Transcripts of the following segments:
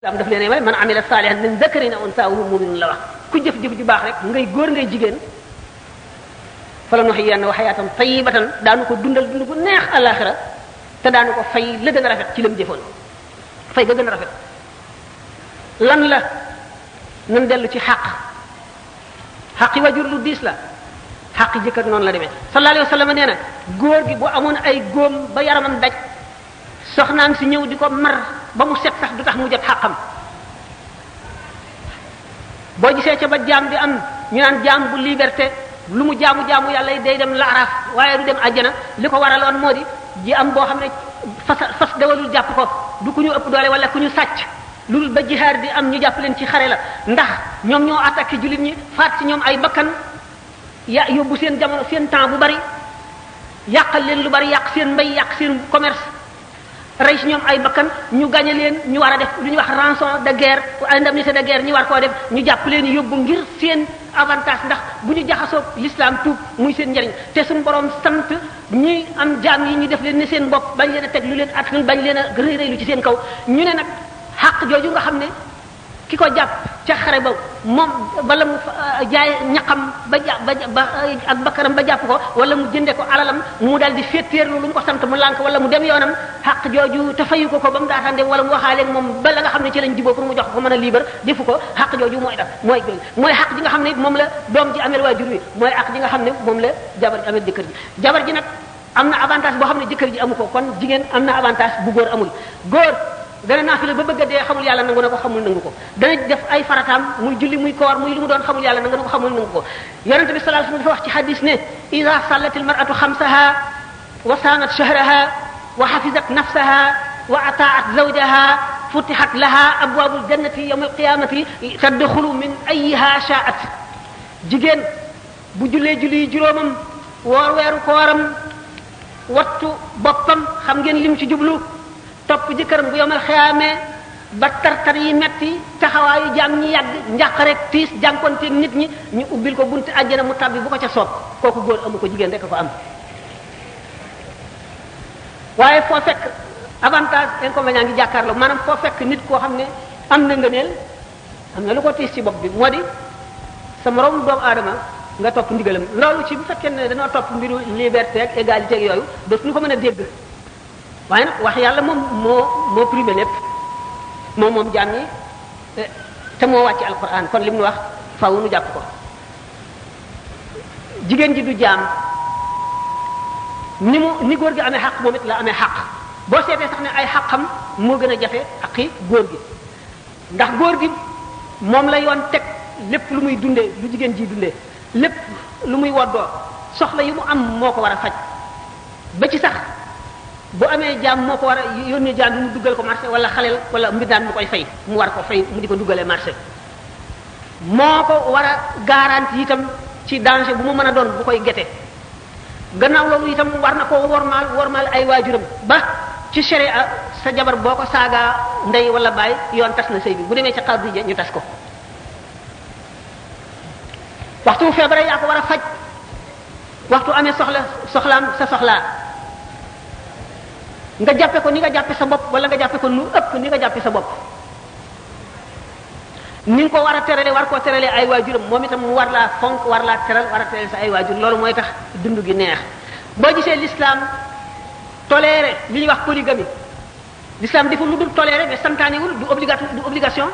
am daf leen yemale man amila salihan min dhakarin aw unsa wa huwa mu'minun la wax ku jëf-jëf ju baax rek ngay góor ngay jigéen fala nuhyiyannahu hayatan tayyibatan daanu ko dundal dund bu neex alaxira te daanu ko fay la gën a rafet ci lam jëfoon fay ga gën a rafet lan la nan dellu ci xaqi wajur lu diis la xaqi jëkkër noonu la demee sallallahu alayhi wa sallam nee na góor gi bu amoon ay góom ba yaramam daj soxnaam si ñëw di ko mar ba mu set sax du tax mu jot xàqam boo gisee ca ba jaam di am ñu naan jaam bu liberté lu mu jaamu yàlla day dem laaraaf waaye du dem àjjana li ko waraloon moo di ji am boo xam ne fas dawalul jàpp ko du ku ñu ëpp doole wala ku ñu sàcc loolu ba jihaar di am ñu jàpp leen ci xare la ndax ñoom ñoo attaqué jullit ñi faat ci ñoom ay bakkan yóbbu seen jamono seen temps bu bari yàqal leen lu bari yàq seen mbay yàq seen commerce rey ci ñoom ay bakkan ñu gañe leen ñu war a def lu ñuy wax rançon de guerre indemnité de guerre ñu war koo def ñu jàpp leen yóbbu ngir seen avantage ndax bu ñu jaxasoo l'islam tuub muy seen njariñ te suñu borom sant ñi am jaam yi ñu def leen ne seen bopp bañ leen a teg lu leen attanul bañ leen a rëy rëylu ci seen kaw ñu ne nag xaq jooju nga xam ne ki ko jàpp ca xare ba moom wala mu jaay ñaqam ba ak bakkaram ba jàpp ko wala mu jënde ko alalam mu dal di féeteerlu lu mu ko sant mu lànk wala mu dem yoonam xaq jooju te fayu ko ba mu daataan dem wala mu waxaaleeg moom ba la nga xam ne ci lañ juboo pour mu jox ko mën a libre defu ko xaq jooju mooy xaq ji nga xam ne moom la doom ji amel waajur wi mooy xaq ji nga xam ne moom la jabar ji amel jëkkër ji jabar ji nag am na avantage boo xam ne jëkkër ji amu ko kon jigéen am na avantage bu góor amul góor dana naafila ba bëgg a dee xamul yàlla nangu na ko xamul nangu ko dana def ay farataam muy julli muy koor muy lu mu doon xamul yàlla nangu na ko xamul nangu ko yonente bi sallallahu alayhi wasallam dafa wax ci hadis ne ida sallat al mar'atu xamsaha wa saanat shahraha wa hafizat nafsaha wa ata'at zawjaha futihat laha abwabul jannati yawm al qiyamati tadkhulu min ayyiha sha'at jigéen bu jullee julli juróomam woor weeru kooram wattu boppam xam ngeen lim ci jublu topp jëkkëram bu yomal xiyaamee ba tartar yi metti taxawaayu jaam ñi yàgg njàq rek tiis jànkonteeg nit ñi ñu ubbil ko bunti àjjana mu tabbi bu ko ca soob kooku góor amu ko jigéen rek a ko am waaye foo fekk avantage inconvénient ngi jàkkaarloo maanaam foo fekk nit koo xam ne am na ngëneel am na lu ko tiis ci bopp bi moo di sa moroom doomu aadama nga topp ndigalam loolu ci bu fekkee ne dañoo topp mbiru liberté ak égalité ak yooyu dootuñu ko mën a dégg waaye nag wax yàlla moom moo primé lépp moom jaam ñi te moo wàcc alquran kon li mu wax faaw nu jàpp ko jigéen ji du jaam ni góor gi amee xaq moom it la amee xaq boo seetee sax ne ay xaqam moo gën a jafe xaqi góor gi ndax góor gi moom la yoon teg lépp lu muy dundee lu jigéen ji dundee lépp lu muy woddoo soxla yi mu am moo ko war a faj ba ci sax bu amee jaam moo ko war a yónnee jaam bi mu duggal ko marché wala xaleel wala mbindaan mu koy fay mu war ko fay mu di ko duggalee marché moo ko war a garantie itam ci danger bu mu mën a doon bu koy gete gannaaw loolu itam war na koo wormaal ay waajuram ba ci sharia sa jabar boo ko saagaa ndey wala baay yoon tas na sëy bi bu demee ci xaadi ja ñu tas ko waxtu feebare yaa ko war a faj waxtu amee soxlaam sa soxlaa nga jàppe ko ni nga jàppe sa bopp wala nga jàppe ko lu ëpp ni nga jàppe sa bopp ni nga ko war a terale war koo terale ay waajuram moom itam mu war laa fonk war laa teral war a terale sa ay waajur loolu mooy tax dund gi neex boo gisee l'islam toléré li ñuy wax polygamie l'islam deful lu dul toléré mais santaanewul du obligation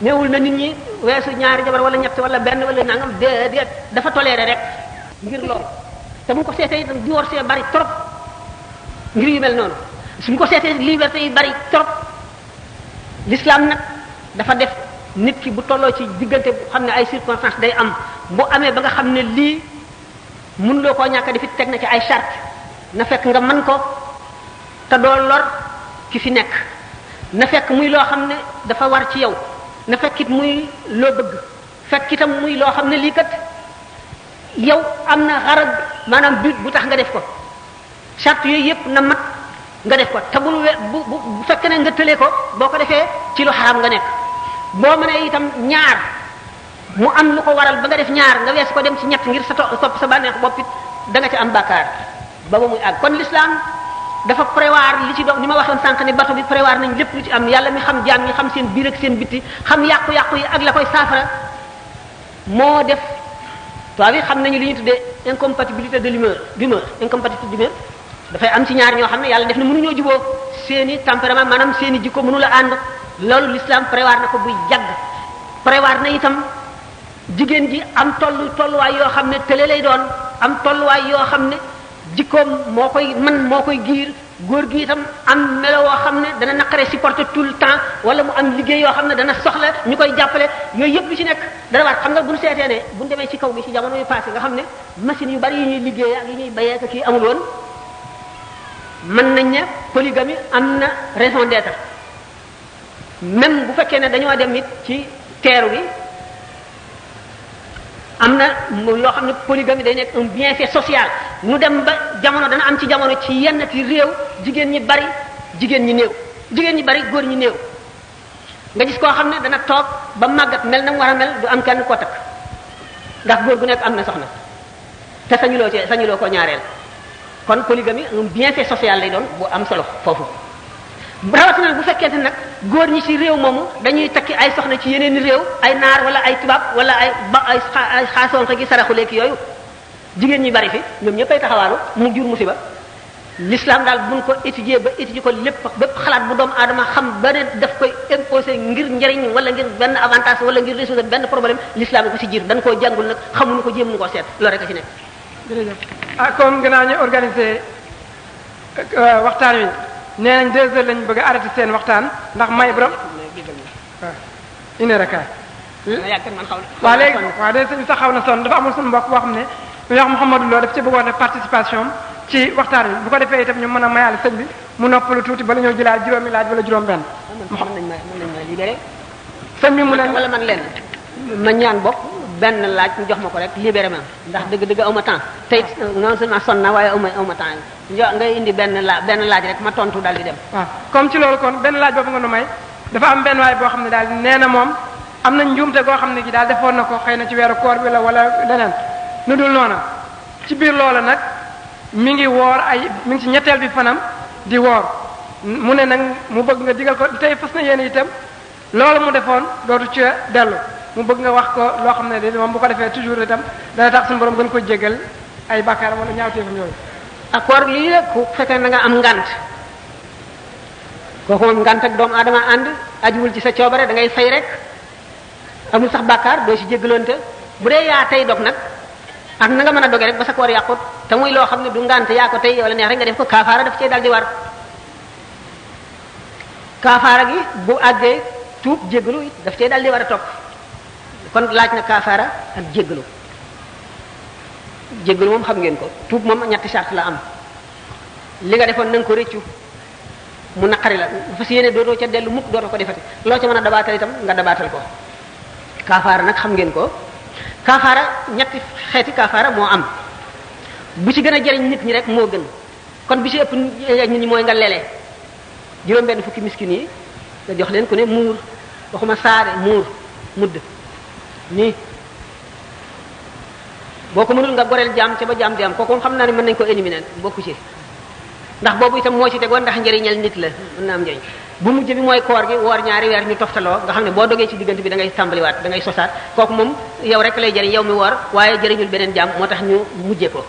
neewul na nit ñi weesu ñaari jabar wala ñett wala benn wala nangam déedéet dafa toléré rek ngir loolu te mu ko seetee itam divorcé bari trop ngir yu mel noonu suñ ko seetee liberté yi bari trop l'islam nag dafa def nit ki bu tolloo ci diggante bu xam ne ay circonstances day am bu amee ba nga xam ne lii mënuloo koo ñàkk di teg na ci ay charte na fekk nga mën ko te doo lor ki fi nekk na fekk muy loo xam ne dafa war ci yow na fekk it muy loo bëgg fekk itam muy loo xam ne lii kat yow am na xarab maanaam but bu tax nga def ko charte yooyu yëpp na mat nga def ko te bu fekkee ne nga tëlee ko boo ko defee ci lu xaram nga nekk boo mënee itam ñaar mu am lu ko waral ba nga def ñaar nga wees ko dem ci ñett ngir sa topp sa bànneex bopp it da nga ci am bàkkaar ba muy àgg kon l'islam dafa prévoir li ci doon ni ma waxoon sànq ni bato bi prévoir nañ lépp lu ci am yàlla mi xam jaam ñi xam seen biir ak seen bitti xam yàqu-yàqu yi ak la koy saafara moo def tubaab yi xam nañu li ñuy tuddee incompatibilité de l'humeur incompatibilité d'humeur dafay am ci ñaar ñoo xam ne yàlla def na mënuñoo juboo seeni tempérament maanaam seeni jikko mënu la ànd loolu l'islam prévoir na ko buy jagg prévoir na itam jigéen ji am tolluwaay yoo xam ne tële lay doon am tolluwaay yoo xam ne jikkoom moo koy giir góor gi itam am melo woo xam ne dana naqare supporter tout le temps wala mu am liggéey yoo xam ne dana soxla ñu koy jàppale yooyu yëpp lu ci nekk dana war xam nga bu ñu seetee ne bu ñu demee ci kaw gi ci jamono yu passé nga xam ne machine yu bari yi ñuy liggéey ak yi ñuy bayee ak kii amul woon mën nañ ne polygamie am na raison d'être même bu fekkee ne dañoo dem it ci teeru bi am na loo xam ne polygamie day nekk un bienfait social nu dem ba jamono dana am ci jamono ci yenn ci réew jigéen ñi bari jigéen ñi néew jigéen ñi bari góor ñi néew nga gis koo xam ne dana toog ba màggat mel na mu war a mel du am kenn koo takk ndax góor gu nekk am na soxna te sañuloo ko ñaareel kon polygamie un bienfait social lay doon bu am solo foofu rawatina bu fekkente nag góor ñi ci réew moomu dañuy takki ay soxna ci yeneen réew ay naar wala ay tubaab wala ay xaasoon gi saraxuleek yooyu jigéen ñi bari fi ñoom ñëpp ay taxawaalu mu jur musiba l'islam daal buñ ko étudier ba étudier ko lépp xalaat bu doomu aadama xam ba ne daf koy imposer ngir njëriñ wala ngir benn avantage wala ngir résoudre benn problème l'islam ko ci jiir dañ koo jàngul nag xamuñu ko jéemuñu ko seet loolu rek a ci nekk. jërëjëf comme gannaaw ñu organiser waxtaan wi nee nañ 2 heures lañ bëgg a arrêté seen waxtaan ndax may borom waaw une heure kaay. waaw léegi waaw day sëñ sax xaw na sonn dafa amul suñu mbokk boo xam ne ñu wax Mouhamadou Lo daf ci bëggoon def participation ci waxtaan wi bu ko defee itam ñu mën a mayaale sëñ bi mu noppalu tuuti bala ñoo jëlaat juróomi laaj wala juróom-benn. mën nañ ma libéré. sëñ bi mu leen wala man leen ma ñaan bokk benn laaj ñu jox ma ko rek libéré ma ndax dëgg-dëgg awma temps te it non seulement sonn na waaye awma temps ngay indi benn laaj rek ma tontu daal di dem. waaw comme ci loolu kon benn laaj boobu nga nu may dafa am benn waay boo xam ne daal nee na moom am na njuumte goo xam ne gi daal defoon na ko xëy na ci weeru koor bi la wala leneen nu dul noona ci biir loola nag mi ngi ci ñetteel bi fanam di woor mu ne nag mu bëgg nga digal ko tey fas na yéen itam loolu mu defoon dootu ci dellu mu bëgg nga wax ko loo xam ne de moom bu ko defee toujours itam dana tax suñu borom gën ko jéggal ay bàkkaaram wala ñaawteefam yooyu. accord lii la ku fekkee na nga am ngant kooku moom ngant ak doomu aadama ànd ajuwul ci sa coobare da ngay fay rek amul sax bàkkaar doo ci jéggaloonte bu dee yaa tey dog nag ak na nga mën a doge rek ba sa koor yàqut te muy loo xam ne du ngant yaa ko tey wala neex rek nga def ko kaafaara daf cee dal di war kaafaara gi bu àggee tuub jéggalu it daf cee dal di war a topp kon laaj na kaafaara ak jéggalu moom xam ngeen ko tuub moom ñetti charte la am li nga defoon na nga ko rëccu mu naqari la fas yéene dootoo ca dellu mukk dootoo ko defati loo ca mën a dabaatal itam nga dabaatal ko kaafaara nag xam ngeen ko kaafaara ñetti xeeti kaafaara moo am bu ci gën a jariñ nit ñi rek moo gën kon bi ci ëpp nit ñi mooy nga lelee juróom-benn fukki miskin yi nga jox leen ku ne muur waxuma saare muur mudd nii boo ko mënul nga goreel jaam ca ba jaam di am kooku xam naa ne mën nañ ko éliminer bokku ci ndax boobu itam moo ci tegoon ndax njëriñal nit la mën na am njëriñ bu mujj bi mooy koor gi woor ñaari weer ñu toftaloo nga xam ne boo dogee ci diggante bi da ngay tàmbaliwaat da ngay sosaat kooku moom yow rek lay jëriñ yow mi woor waaye jëriñul beneen jaam moo tax ñu mujjee ko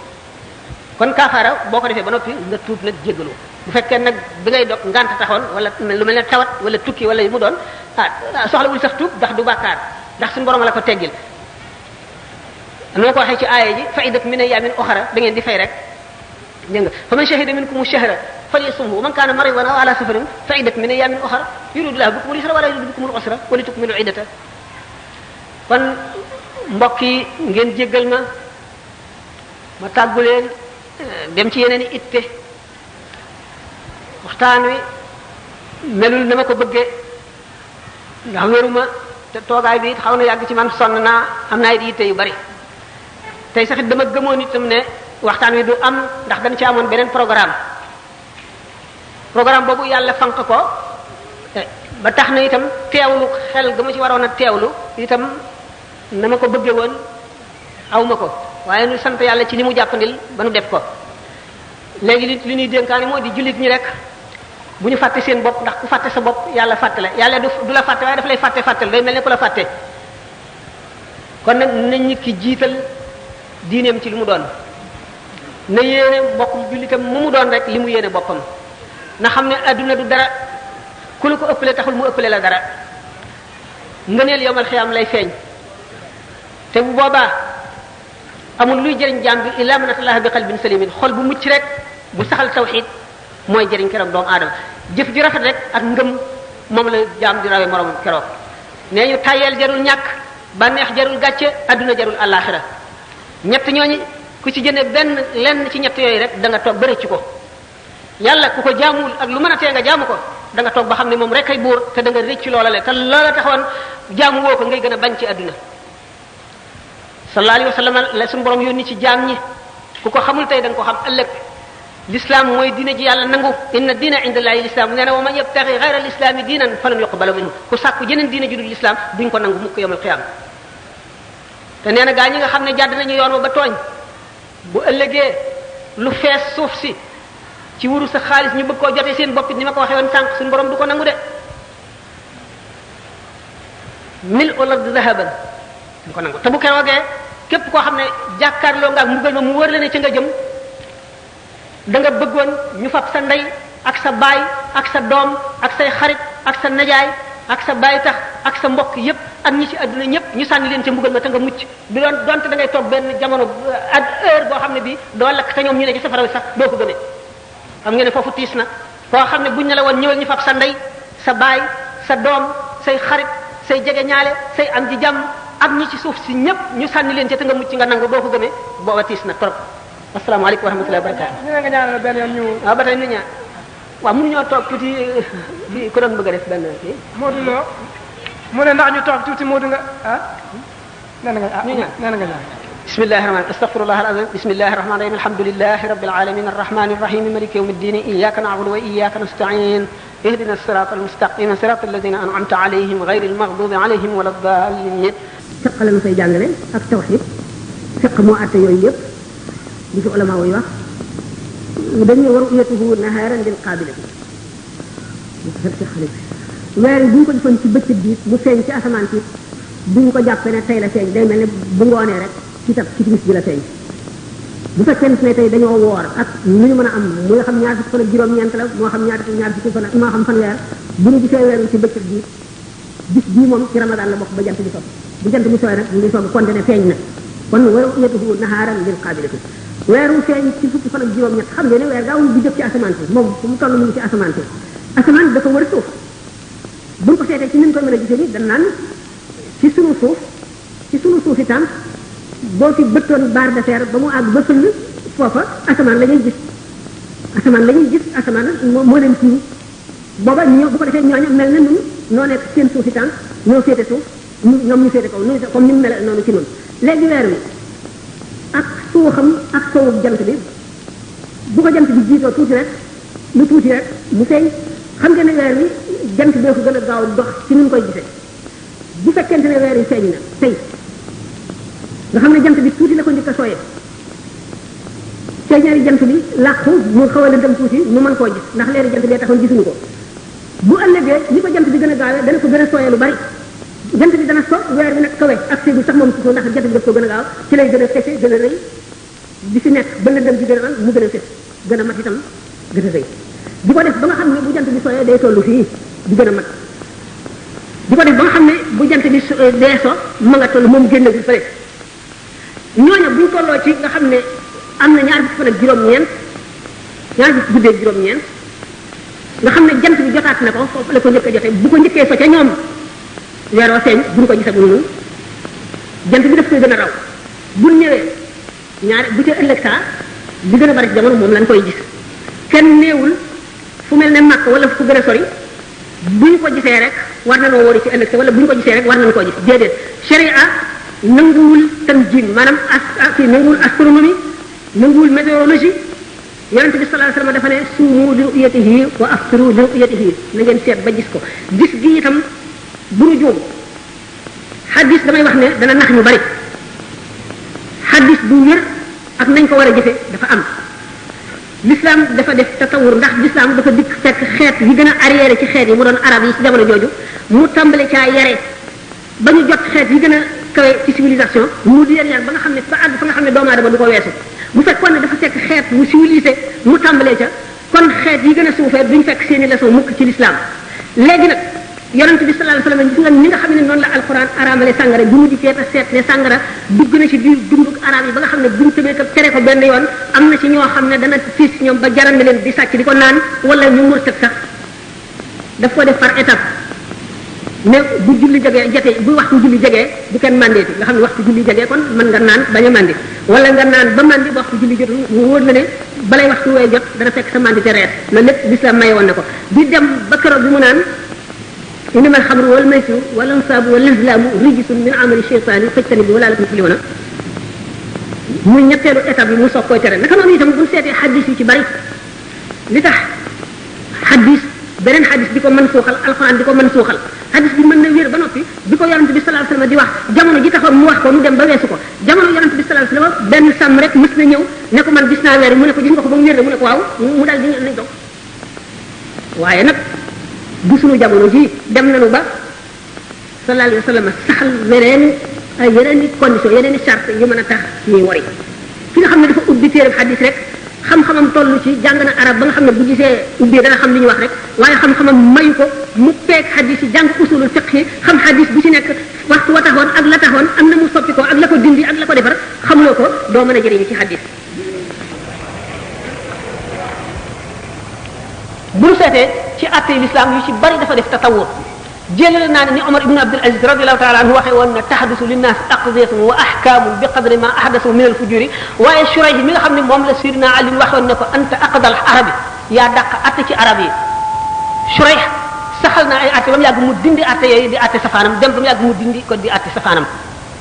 kon kaafaara boo ko defee ba noppi nga tuub nag jéggalu bu fekkee nag bi ngay dog ngant taxoon wala lu mel ne tawat wala tukki wala mu doon soxlawul sax tuub ndax du bàkkaar ndax suñu borom la ko teggil am na ko waxee ci aaya ji fa'idat min ayyamin ukhra da ngeen di fay rek dégg nga fa man shahida minkum ash-shahra falyasumhu man kana maridan aw ala safarin fa'idat min ayyamin ukhra yuridu Allahu bikum al-yusra wa la yuridu bikum al-usra wa litukmilu al-iddata kon mbokk yi ngeen jéggal ma tàggu leen dem ci yeneen i itte waxtaan wi melul na ma ko bëggee ndax wéruma te toogaay bi xaw na yàgg ci man sonn naa am naa it yitte yu bari tey sax it dama gëmoon itam ne waxtaan wi du am ndax dañ ci amoon beneen programme boobu yàlla fanq ko ba tax na itam teewlu xel ga ma ci waroon a teewlu itam na ma ko bëggee woon aw ma ko waaye nu sant yàlla ci ni mu jàppandil ba nu def ko léegi li ñuy dénkaani moo di jullit ñi rek bu ñu fàtte seen bopp, ndax ku fàtte sa bopp yàlla fàtte la. yàlla du la fàtte waaye daf lay fàttal day mel ne ku la fàtte. kon nag nañ nit ki jiital diineem ci li mu doon, na yéene mbokkum jullitam mu doon rek li mu yéene boppam, na xam ne adduna du dara, ku la ko ëppale taxul mu ëppale la dara. ngëneel yowmal xiyaam lay feeñ, te bu boobaa amul luy jëriñ jaam bi illa man atallaha bi qalbin salimin. xol bu mucc rek bu saxal tawxid mooy jëriñ keroog doomu aadama. jëf ju rafet rek ak ngëm moom la jaam di rawee moroomam keroog. nee ñu tayeel jarul ñàkk, bànneex jarul gàcce, adduna jarul àllaaxira. ñett ñooñu ku ci jëne lenn ci ñett yooyu rek da nga toog ba rëcc ko. yàlla ku ko jaamuwul ak lu mën a tee nga jaamu ko da nga toog ba xam ne moom rek ay buur, te da nga rëcc loola le te loola taxoon jaamu woo ko ngay gën a bañ ci adduna. sallallahu alayhi wa sallam la suñu borom yónni ci jaam ñi, ku ko xamul tey da nga ko xam ëllëg. l'islam mooy diine ji yàlla nangu, inna diina inda allahi l'islam. nee na wa man yabtaxi gayra l'islami diinan falan yuqbala minhu. ku sàkku jeneen diine ju dul l'islam duñ ko nangu mukk yawmal qiyaama. te nee na gaa ñi nga xam ne jàdd nañu yoon wa ba tooñ, bu ëllëgee lu fees suuf si ci wuru sa xaalis ñu bëgg koo jotee seen bopp ni ma ko waxee woon sànq, suñu borom du ko nangu de. mil ard zahaban du ko nangu. te bu keroogee képp koo xam ne jàkkaarloo nga ak mbugal ma mu wër la ne ci nga jëm, da nga bëggoon ñu fab sa ndey ak sa baay ak sa doom ak say xarit ak sa najaay ak sa baay tax ak sa mbokk yépp ak ñi ci àdduna ñëpp ñu sànni leen ca mbugal ma te nga mucc. bi doon donte da ngay toog benn jamono ak heure boo xam ne bi doo lakk te ñoom ñu ne ci safara wi sax doo ko gëmee. xam ngeen ne foofu tiis na, koo xam ne buñ ne la woon ñëwal ñu fab sa ndey sa baay sa doom say xarit say jege ñaale say am ji jàmm ak ñi ci suuf si ñëpp ñu sànni leen ca te nga mucc nga nangu doo ko gëmee, booba tiis na trop. asalaamaaleykum wa rahmatullahi wa barakatuh. ñu ne nga ñaanal benn yoon ñu. waaw ba tey ñu ñaan waaw mënuñoo toog tuuti fii ku doon bëgg a def benn kii. Modou Lo mu ne ndax ñu toog tuuti Modou nga ah. nee na nga ah ñu ñaan nee na nga ñaan. bismillahi rahman astaghfirullah alazim bismillahi rahmani rahim alhamdulillahi rabbil alamin arrahmani arrahim maliki yawmiddin iyyaka na'budu wa iyyaka nasta'in ihdina as-sirata al-mustaqima sirata alladhina an'amta alayhim ghayril maghdubi alayhim waladdallin. fiq la ñu fay jàngale ak tawhid. fiq moo àtte yooyu yëpp li ci ulama yi wax dañuy war ru'yatuhu naharan lil qabilati weer yi bu ñu ko defoon ci bëccëg bi mu feeñ ci asamaan si duñ ko jàppe ne tey la feeñ, day mel ne bu ngoonee rek ci timis bi la feeñ. bu fekkee ne tey dañoo woor ak lu ñu mën a am mu nga xam ñaar fukki fan ak juróom-ñeent la moo xam ñaar fukki fan ak moo xam fanweer, bu ñu gisee weer ci bëccëg bi bis bii moom ci ramadan la bokk ba jant bi soog bu jant bi sooy nag ñu ngi soog kon ne feeñ na kon wa ru'yatuhu naharan lil qabilati. weeru feeñ ci fukki fan ak juróom-ñett xam ngeen ne weer daawul di jóg ci asamaan si moom fu mu toll mu ngi ci asamaan si. asamaan dafa war a suuf buñ ko seetee ci ni ñu koy mën a gisee ni dañ naan ci sunu suuf itam boo fi bëttoon barre de fer ba mu àgg ba fëll foofa asamaan la ñuy gis asamaan moo leen tiim booba ñoo bu ko defee ñooñu mel na ñun noo nekk seen suuf itam ñoo féete suuf ñoom ñu féete kaw comme ni mu mel noonu ci ñun. léegi weer wi ak suuxam ak sowub jant bi bu ko jant bi jiitoo tuuti rek lu tuuti rek mu feeñ. xam nga ne weer wi jant bee ko gën a gaaw dox ci ni ñu koy gisee bu fekkente ne weer yi feeñ na tey nga xam ne jant bi tuuti la ko njëkk a sooyee feeñaari jant bi làqu mu xaw a lëndëm tuuti mu mën koo gis ndax leeri jant bee taxoon gisuñu ko. bu ëllëgee ni ko jant bi gën a gaawee dana ko gën a sooyee lu bari jant bi dana so weer bi nag kawe ak séegu sax moom ci ko ndax jant bi daf ko gën a gaaw ci lay gën a fese gën a rëy di si nekk ba lëndëm bi gën a mu gën a fes gën a mat itam gën a rëy. di ko def ba nga xam ne bu jant bi sooyee day tollu fii di gën a mat di ko def ba nga xam ne bu jant bi dee so ma nga toll moom génn bi fële ñooñu buñ tolloo ci nga xam ne am na ñaar fukki fan ak juróom-ñeent ñaar fukki guddee juróom-ñeent nga xam ne jant bi jotaat na ko foofu la ko njëkk a jotee bu ko njëkkee fa ca ñoom weeroo feeñ buñ ko gisagul ñun jant bi daf koy gën a raw bu ñëwee ñaari bu ca ëllëg saa di gën a bari ci jamono moom lañ koy gis kenn néewul fu mel ne Makka wala fu gën a sori bu ñu ko gisee rek war nañoo wóori ci ëllëg sa wala bu ñu ko gisee rek war nañu koo gis déedéet sharia nanguwul tanjim maanaam kii nanguwul astronomie nanguwul météorologie yonente bi sallallahu alayhi wasallam dafa ne suumu li ru'yatihi wa aftiru li ru'yatihi na ngeen seet ba gis ko gis gi itam bu ñu juum xadis damay wax ne dana nax ñu bari xadis bu wér ak nañ ko war a jëfe dafa am l'islam dafa def tatawur ndax l'islam dafa dikk fekk xeet yi gën a arrière ci xeet yi mu doon arab yi ci jamono jooju mu tàmbale caa yare ba ñu jot xeet yi gën a kawe ci civilisation mu di leen yar ba nga xam ne ba àgg fa nga xam ne doomu aadama du ko weesu bu fekkoon ne dafa fekk xeet mu civilisé mu tàmbalee ca kon xeet yi gën a suufee duñ fekk seeni leçon mukk ci l'islam léegi nag yonent bi sallallahu alayhi wasallam gis nga ni nga xam ne noonu la alquran araamale sàngara bi mu dikkee te seet ne sàngara dugg na ci biir dunduk araab yi ba nga xam ne buñ tëbee ko tere ko benn yoon am na ci ñoo xam ne dana fiis ñoom ba jaral na leen di sàcc di ko naan wala ñu murtat sax daf ko def par étape ne bu julli jotee bu waxtu julli jegee bu kenn mandeeti nga xam ne waxtu julli jegee kon mën nga naan bañ a mandi wala nga naan ba mandi ba waxtu julli jotul mu wóor la ne balay waxtu wooy jot dana fekk sa mandi te reet loolu lépp l'islam maye woon na ko di dem ba keroog bi mu naan innama alxamru wal maysiru wal ansaabu wal azlaamu rijsun min amali shaytaani fajtanibuuhu la'allakum tuflihuun muy ñetteelu étape bi mu soog koy tere naka noonu itam bu ñu seetee xadis yu ci bari li tax xadis beneen xadis di ko mën suuxal alxuraan di ko mën suuxal xadis bi mën na wér ba noppi bi ko yonent bi sallallahu alayhi wasallam di wax jamono ji taxoon mu wax ko mu dem ba weesu ko jamono yonent bi sallallahu alayhi wasallam benn sàmm rek mës na ñëw ne ko man gis naa weer mu ne ko gis nga ko ba mu wér mu ne ko waaw mu daal di nañ dog waaye nag bu sunu jamono ji dem nañu ba sallallahu alayhi wasallam saxal yeneen i condition yeneen i charte yu mën a tax ñuy wari ki nga xam ne dafa ubbi téereb xadis rek xam-xamam toll ci jàng na arab ba nga xam ne bu gisee ubbi dana xam li ñu wax rek waaye xam-xamam mayu ko mu peeg xadis yi jàng usulul fiqh yi xam xadis bu ci nekk waxtu wa taxoon ak la taxoon am na mu soppi ko ak la ko dindi ak la ko defar xamuloo ko doo mën a jëriñu ci xadis bu ñu seetee ci attey l'islam yu ci bari dafa def tatawur jëlale naa ne ni Omar ibn Abdul Aziz radiyallahu ta'ala anhu waxee woon ne tahdusu linnaas aqdiyatun wa ahkaamun bi qadri ma ahdasu min al-fujuri waaye Shurayh mi nga xam ne moom la Sidina Ali waxoon ne ko anta aqdal arabi yaa dàq atte ci arab yi Shurayh saxal na ay atte ba mu yàgg mu dindi atte yooyu di atte safaanam dem ba mu yàgg mu dindi ko di atte safaanam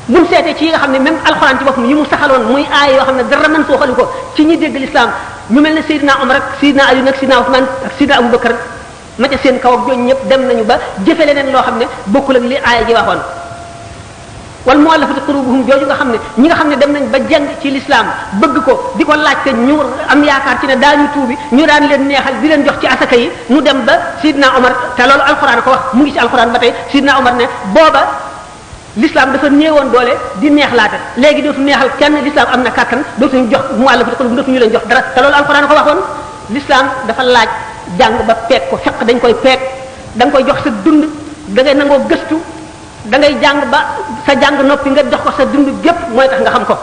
bu ñu seetee ci yi nga xam ne même alxuraan ci boppam yi mu saxaloon muy aaya yoo xam ne dara mën sooxalu ko ci ñi dégg l'islam ñu mel ne Seydina Omar ak Seydina Ali nag Seydina Ousmane ak Seydina Aboubacar ma ca seen kaw ak ñooñu ñëpp dem nañu ba jëfe leneen loo xam ne bokkul ak li aaya ji waxoon wal mu'allafati qulubuhum jooju nga xam ne ñi nga xam ne dem nañ ba jàng ci l'islam bëgg ko di ko laajte ñu am yaakaar ci ne daañu tuubi ñu daan leen neexal di leen jox ci asaka yi mu dem ba Seydina Omar te loolu alxuraan ko wax mu ngi ci alxuraan ba tey Seydina Omar ne booba l'islam dafa néewoon doole di neexlaate léegi dootu neexal kenn l'islam am na kàttan dootuñu jox mu'allafati qulubuhum dootuñu leen jox dara te loolu alxuraan ko waxoon l'islam dafa laaj jàng ba peeg ko fekk dañ koy peeg da nga koy jox sa dund da ngay nangoo gëstu da ngay jàng ba sa jàng noppi nga jox ko sa dund gépp mooy tax nga xam ko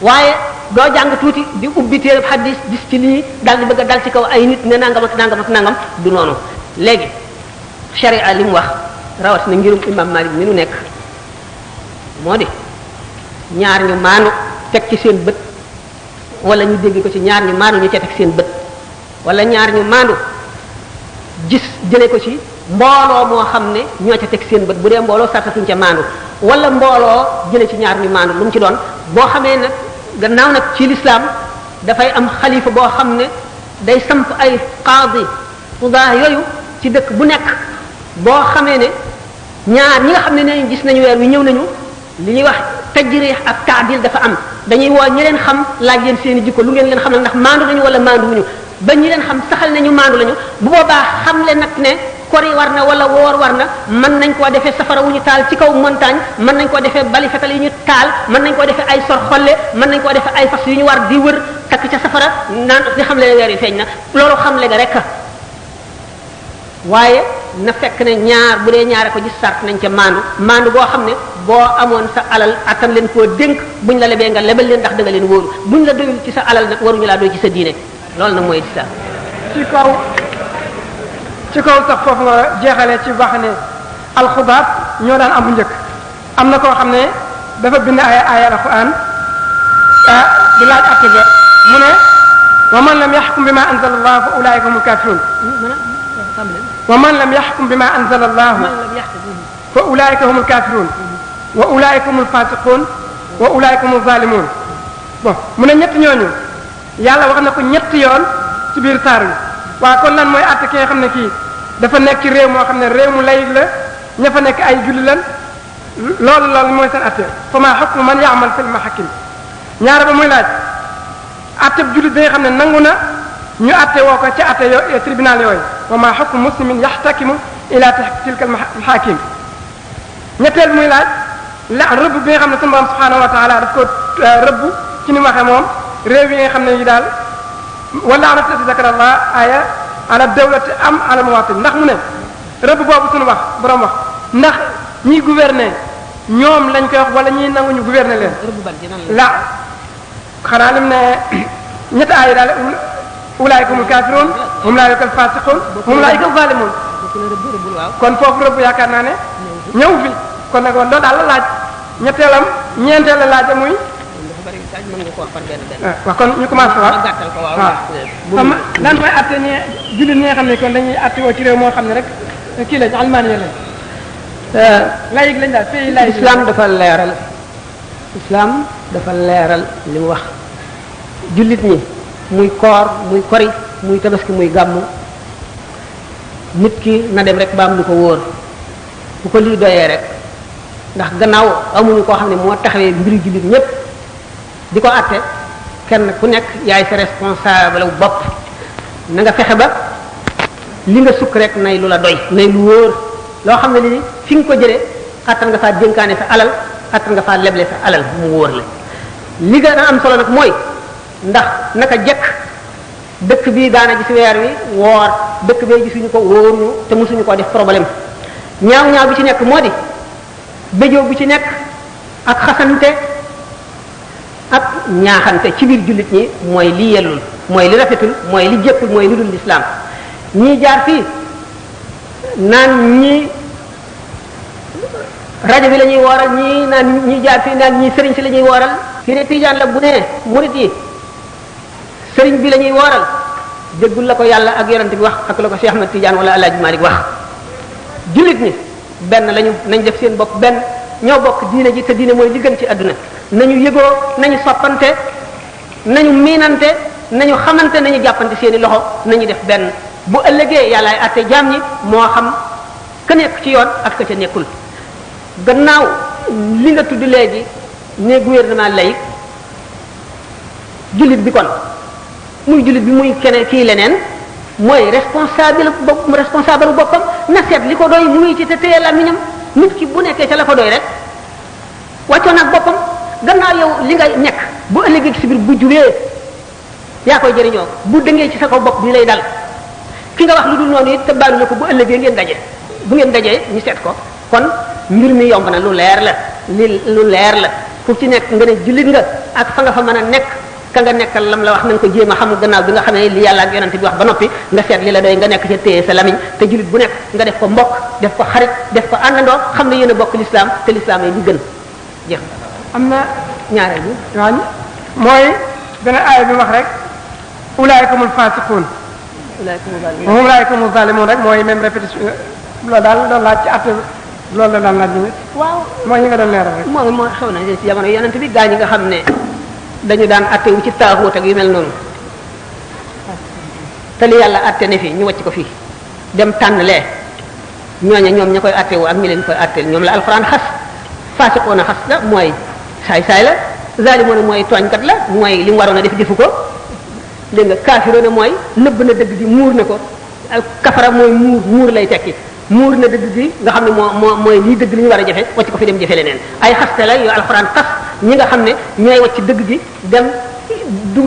waaye doo jàng tuuti di ubbi téereb hadis gis ci lii daal di bëgg a dal ci kaw ay nit ne nangam ak nangam ak nangam du noonu léegi sharia li mu wax rawatina ngirum imam Malik mi nu nekk moo di ñaar ñu maanu teg ci seen bët wala ñu dégg ko ci ñaar ñu maanu ñu ca teg seen bët wala ñaar ñu maandu gis jëlee ko ci mbooloo moo xam ne ñoo ca teg seen bët bu dee mbooloo sartatuñ ca maandu wala mbooloo jëlee ci ñaar ñu maandu lu mu ci doon boo xamee nag gannaaw nag ci l'islam dafay am xalifa boo xam ne day samp ay qaadi fudaa yooyu ci dëkk bu nekk boo xamee ne ñaar ñi nga xam ne ne gis nañu weer wi ñëw nañu li ñuy wax tajrih ak taadil dafa am dañuy woo ñi leen xam laaj leen seen i jikko lu ngeen leen xam nag ndax maandu nañu wala maandu wuñu ba ñi leen xam saxal nañu maandu lañu bu boobaa xam le nag ne kori war na wala woor war na mën nañ koo defee safara wu ñu taal ci kaw montagne mën nañ koo defee bali fetal yu ñu taal mën nañ koo defee ay sor xolle mën nañ koo defee ay fas yu ñu war di wër takk ca safara naan di xam le ne weer yi feeñ na loolu xam le nga rek waaye na fekk ne ñaar bu dee ñaare ko gis sart nañ ca maandu boo xam ne boo amoon sa alal attan leen koo dénk buñ la lebee nga lebal leen ndax da nga leen wóoru buñ la doyul ci sa alal nag waruñu laa doy ci sa diine loolu nag mooy di sa ci kaw sax foofu nga jeexalee ci wax ne alxubaab ñoo daan am bu njëkk am na koo xam ne dafa bind ay alquran di laaj atte ba mu ne wa man lam yaxkum bima anzala allah fa ulaika humul kafirun wa man lam yaxkum bima anzala allah fa ulaika humul kafirun wa ulaika humul fasiqun wa ulaika humul zalimun bon mu ne ñett ñooñu yàlla wax na ko ñetti yoon ci biir saar wi waaw kon lan mooy àtte ki nga xam ne kii dafa nekk ci réew moo xam ne réew mu layig la ña fa nekk ay julli lan loolu mooy seen àtte fa maa hukmu man ya'mal fil mahakim ñaara ba muy laaj àtte jullit bi nga xam ne nangu na ñu atte woo ko ci atte tribunal yooyu wa ma hukmu muslimin yaxtakimu ila tilka almahakim ñetteel muy laaj la rëbb bi nga xam ne sunu borom subhanahu wa taala daf ko rëbb ci ni mu waxee moom réew yi nga xam ne yi daal wala ana tati zakar allah aya ala dawlati am ala muwatin ndax mu ne rëbb boobu sunu wax borom wax ndax ñiy gouverner ñoom lañ koy wax wala ñiy nanguñu gouverner leen la xanaa lim ne ñetti aaya daal ulaayika humul kaafiruun hum laa yukkal faasiquun hum laa yukkal zaalimuun kon foofu rëbb yaakaar naa ne ñëw fi kon nag loolu daal la laaj ñetteelam ñeenteel la laaj muy waaw kon ñu commencé waaw waaw lan mooy atte ñi jullit ñi nga xam ne kon dañuy atte woo ci réew moo xam ne rek kii lañ almaaniya lañ layig lañ daal pays layig islam dafa leeral li mu wax jullit ñi muy koor muy kori muy tabaski muy gàmmu nit ki na dem rek ba am lu ko wóor bu ko lii doyee rek ndax gannaaw amuñu koo xam ne moo taxawee mbiri jullit ñépp di ko àtte kenn ku nekk yaay sa responsable bopp na nga fexe ba li nga sukk rek nay lu la doy nay lu wóor loo xam ne li fi nga ko jëlee attan nga faa dénkaane sa alal attan nga faa leble sa alal mu wóor la li gën a am solo nag mooy ndax naka jekk dëkk bii daana gis weer wi woor dëkk bee gisuñu ko wóoruñu te mosuñu ko def problème ñaaw bi ci nekk moo di béjoo bu ci nekk ak xasante ak ñaaxante ci biir jullit ñi mooy li yellul mooy li rafetul mooy li jékkul mooy li dul lislaam ñii jaar fii naan ñii rajo bi la ñuy wooral ñii naan ñii jaar fii naan ñii sëriñ si la ñuy wooral kii ne tijaan la bu ne murit yi sëriñ bi la ñuy wooral déggul la ko yàlla ak yonent bi wax ak la ko Cheikh Ahmad Tidiane wala Alaaji Malik wax jullit ñi benn lañu nañ def seen bopp benn ñoo bokk diine ji te diine mooy li gën ci àdduna nañu yëgoo nañu soppante nañu miinante nañu xamante nañu jàppante seeni loxo nañu def benn bu ëllëgee yàllaay àtte jaam ñi moo xam ka nekk ci yoon ak ka ca nekkul gannaaw li nga tudd léegi ne gouvernement laïque jullit bi kon muy jullit bi muy keneen kii leneen mooy responsable boppam na seet li ko doy muy ci te téye làmmiñam nit ki bu nekkee ca la ko doy rek wàccoon ak boppam gannaaw yow li nga nekk bu ëllëgee ci biir bu jubee yaa koy jëriñoo bu dëngee ci sa kaw bopp bi lay dal ki nga wax lu dul noonu it te baalu la ko bu ëllëgee ngeen daje bu ngeen dajee ñu seet ko kon mbir mi yomb na lu leer la fu ci nekk nga ne jullit nga ak fa nga fa mën a nekk ka nga nekkal lam la wax na nga ko jéem a xam gannaaw bi nga xamee li yàlla ak yonente bi wax ba noppi nga seet li la doy nga nekk ca téye sa lamiñ te jullit bu nekk nga def ko mbokk def ko xarit def ko àndandoo xam ne yéen a bokk l'islam te l'islam yi li gën jeex am na ñaareel bi waaw mooy beneen aaya bi wax rek ulaayikumul faasiquun ulaayikumul zaalimuun rek mooy même répétition loolu daal doon laaj ci atte loolu la daan laaj bi waaw mooy ñi nga doon leeral rek moo xew na ci jamono yonente bi gaa ñi nga xam ne dañu daan atte wu ci taaxuut ak yu mel noonu te li yàlla atte ne fii ñu wàcc ko fii dem tànn lee ñooña ñoom ña koy atte wu ak ñi leen koy atteel ñoom la alxuraan xas faasiqoon a xas la mooy saay-saay la zaalimoon mooy tooñkat la mooy li mu waroon a def defu ko dégg nga kaafiroon mooy nëbb na dëgg gi muur na ko kafara mooy muur lay tekki muur na dëgg gi nga xam ne mooy lii dëgg li ñu war a jafe wàcc ko fi dem jafe leneen ay xaste la yu alxuraan xas ñi nga xam ne ñooy wàcc dëgg gi dem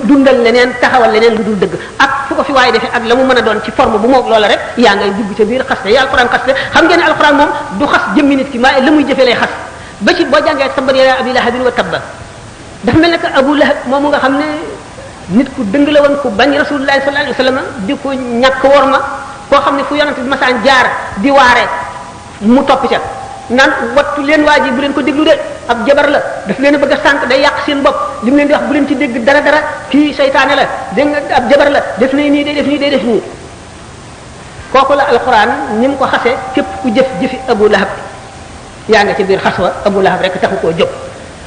dundal leneen taxawal leneen lu dul dëgg ak fu ko fi waaye defee ak la mu mën a doon ci forme bu moog loola rek yaa ngay dugg ca biir xaste yi alxuraan xaste xam ngeen ne alxuraan moom du xas jëmmi nit ki maa la muy jëfee lay xas ba ci boo jàngee tabbat yadaa abi lahabin wa tabba dafa mel ne que Abu Lahab moomu nga xam ne nit ku dëng la woon ku bañ rasulullahi sallallahu alayhi wasallam di ko ñàkk worma koo xam ne fu yonent bi masaan jaar di waare mu topp ca naan wattu leen waa ji bu leen ko déglu de ab jabar la daf leen a bëgg a sànq day yàq seen bopp li mu leen di wax bu leen ci dégg dara kii seytaane la dégg nga ab jabar la def na nii day def nii day def nii kooku la alquran ni mu ko xasee képp ku jëfi Abu Lahab yaa nga ci biir xas wa Abu Lahab rek taxu koo jóg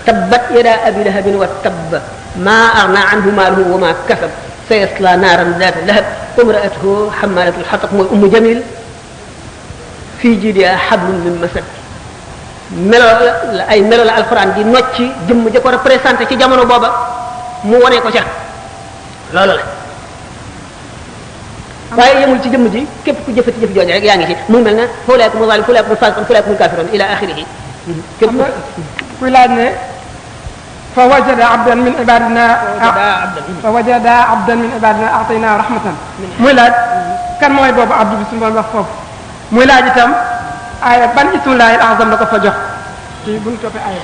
tabbat yadaa abi lahabin wa tabba maa aghnaa anhu maaluhu wa maa kasab sayasla naaran zaata lahab imra'atuhu hammalatul hatab mooy Ummu Jamil fii jiidihaa hablum min masad melo la ay melo la alquran di nocci jëmm ja ko représenté ci jamono booba mu wone ko ca loolu la waaye yemul ci jëmm ji képp ku jëfati jëf jooju rek yaa ngi ci mu mel ne fulaakum zalim fulaakum fasiqun fulaakum kafirun ila axirihi képp kuy laaj ne fa wajada abdan min ibadina atayna rahmatan muy laaj kan mooy boobu abdu bi suñu doon wax foofu muy laaj itam aaya ban ismullahi al-azam la ko fa jox ci bu ñu toppee aaya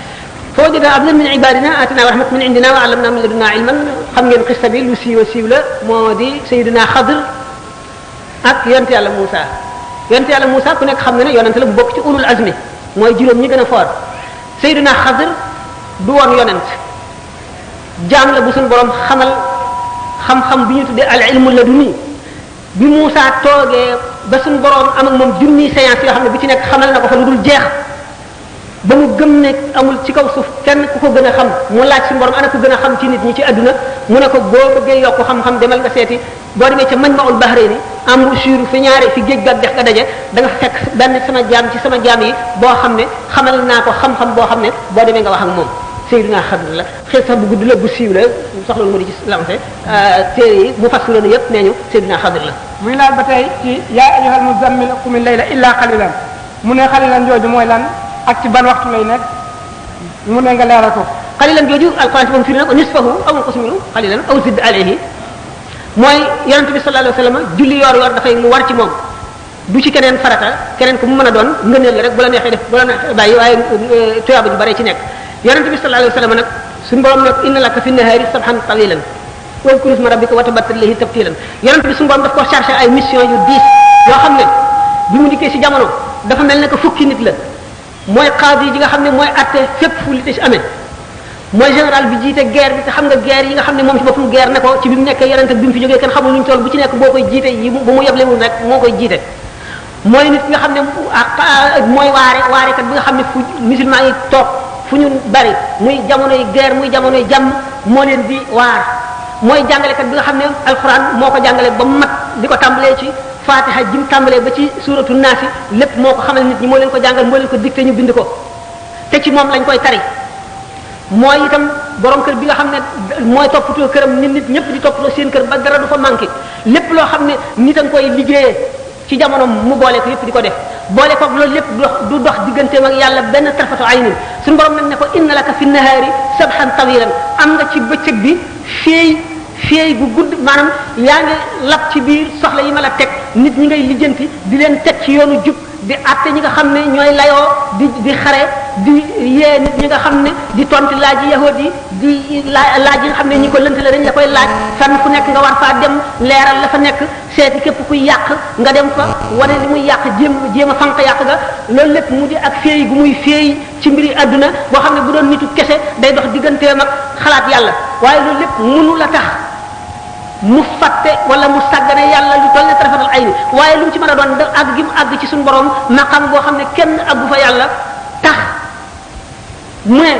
fa wajada abdan min ibadina atina rahmatan min indina wa allamna min ladunna ilman xam ngeen xista bi lu siiw la moo di sayyidina Xadr ak yonent yàlla Moussa yonent yàlla Moussa ku nekk xam nga ne yonent la bu bokk ci ulul azmi mooy juróom ñi gën a foor sayyidina Xadr du woon yonent jaam la bu suñu borom xamal xam-xam bi ñu tuddee al ilmu laduni bi Moussa toogee ba suñu borom am ak moom junni séance yoo xam ne bu ci nekk xamal na ko fa lu dul jeex ba mu gëm ne amul ci kaw suuf kenn ku ko gën a xam mu laaj suñu borom ana ko gën a xam ci nit ñi ci adduna mu ne ko boo bëggee yokk xam-xam demal nga seeti boo demee ca Majma'ul Bahrayni am rushur fi ñaare fi géej ga dex ga daje da nga fekk benn sama jaam ci sama jaam yi boo xam ne xamal naa ko xam-xam boo xam ne boo demee nga wax ak moom Seydina Xadr la xëy sax bu gudd la bu siiw la soxla mu di ci lancé téere yi mu fassaloon yëpp nee ñu Seydina Xadr la muy laaj ba tey ci yaa ayyuhal muzammil qumil layla illa qalilan mu ne qalilan jooju mooy lan ak ci ban waxtu lay nekk mu ne nga leeral ko qalilan jooju alquran moom firi na ko nisfahu aw unqus minhu qalilan aw zid alayhi mooy yonente bi sallallahu alayhi wasallam julli yor dafay lu war ci moom du ci keneen farata keneen ko mu mën a doon ngëneel la rek bu la neexee def bu la neexee bàyyi waaye tuyaaba ju bare ci nekk yonente bi sallallahu alayhi wasallam nag suñu borom nag inna laka fi nahari sabhan tawilan wadhkur isma rabbika wa tabattal ilayhi tabtilan yonente bi suñu borom daf ko chargé ay mission yu diis yoo xam ne bi mu dikkee ci jamono dafa mel ne que fukki nit la mooy qaadi yi nga xam ne mooy atte fépp fu li ci amee mooy général bi jiite guerre bi te xam nga guerre yi nga xam ne moom ci boppam guerre ne ko ci bi mu nekkee yonente bi mu fi jógee kenn xamul lu ñu toll bu ci nekk boo koy jiite yi bu mu yeblewul rek moo koy jiite mooy nit nga xam ne mooy waarekat bi nga xam ne fu musulman yi toog fu ñu bari muy jamonoy guerre muy jamonoy jàmm moo leen di waar mooy jàngalekat bi nga xam ne alquran moo ko jàngale ba mu mat di ko tàmbalee ci fatiha ji mu tàmbalee ba ci suratu naasi lépp moo ko xamal nit ñi moo leen ko jàngal moo leen ko dicté ñu bind ko te ci moom lañ koy tari mooy itam borom kër bi nga xam ne mooy toppatoo këram nit ñëpp di toppatoo seen kër ba dara du fa manqué lépp loo xam ne nit a nga koy liggéeyee ci jamono mu boole ko yëpp di ko def boole ko loolu lépp du dox digganteem ak yàlla benn tarfatu aynin suñu borom nag ne ko inna laka fi nahaari sabhan tawilan am nga ci bëccëg bi féey gu gudd maanaam yaa ngi lab ci biir soxla yi ma la teg nit ñi ngay lijjanti di leen teg ci yoonu jub di àtte ñi nga xam ne ñooy layoo di xare di yee nit ñi nga xam ne di tontu laaj yi yahud yi di laaj yi nga xam ne ñi ko lënt la dañ la koy laaj fenn fu nekk nga war faa dem leeral la fa nekk seeti képp kuy yàq nga dem fa wane li muy yàq jéem a fanq yàq ga loolu lépp mu di ak féey gu muy féey ci mbiri àdduna boo xam ne bu doon nitu kese day dox digganteem ak xalaat yàlla waaye loolu lépp mënu la tax mu fàtte wala mu sàggane yàlla lu toll ne tarafatal ay ni waaye lu mu ci mën a doon da àgg gi mu àgg ci suñu borom maqam boo xam ne kenn àggu fa yàlla tax mu ne